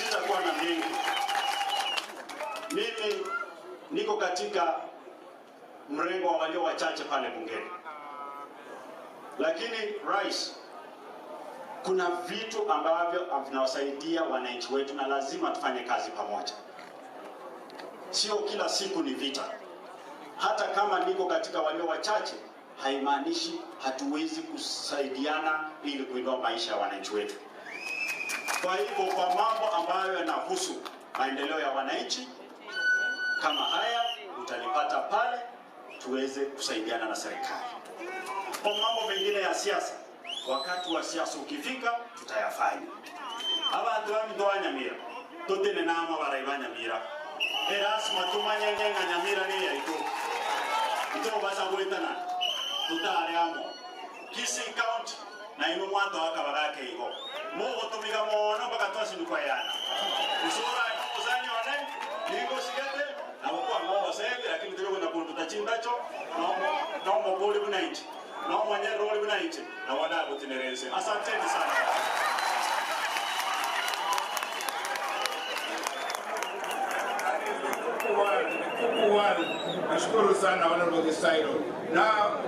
Sitakuwa na mengi. Mimi niko katika mrengo wa walio wachache pale bungeni, lakini rais, kuna vitu ambavyo vinawasaidia wananchi wetu na lazima tufanye kazi pamoja. Sio kila siku ni vita. Hata kama niko katika walio wachache, haimaanishi hatuwezi kusaidiana ili kuinua maisha ya wananchi wetu. Kwa hivyo, kwa mambo ambayo yanahusu maendeleo ya wananchi kama haya, utalipata pale tuweze kusaidiana na serikali. Kwa mambo mengine ya siasa, wakati wa siasa ukifika, tutayafanya. Abantu baminto ba Nyamira totene nama barai ba Nyamira erasima tumanye ng'a Nyamira ni yaitu itobasa gwetana tutare amo. Kisii County na ino mwatoaka bagake igo mugotumiga mono mpaka twasinikwa yana usura ino one ningosigete nabo ng'ogosebe, lakini tuli kundu tachindacho nomokoli buna inche nomonyerori buna inche nabo ndagotinerese. Asanteni sana. Nashukuru sana Honorable Gisairo. Now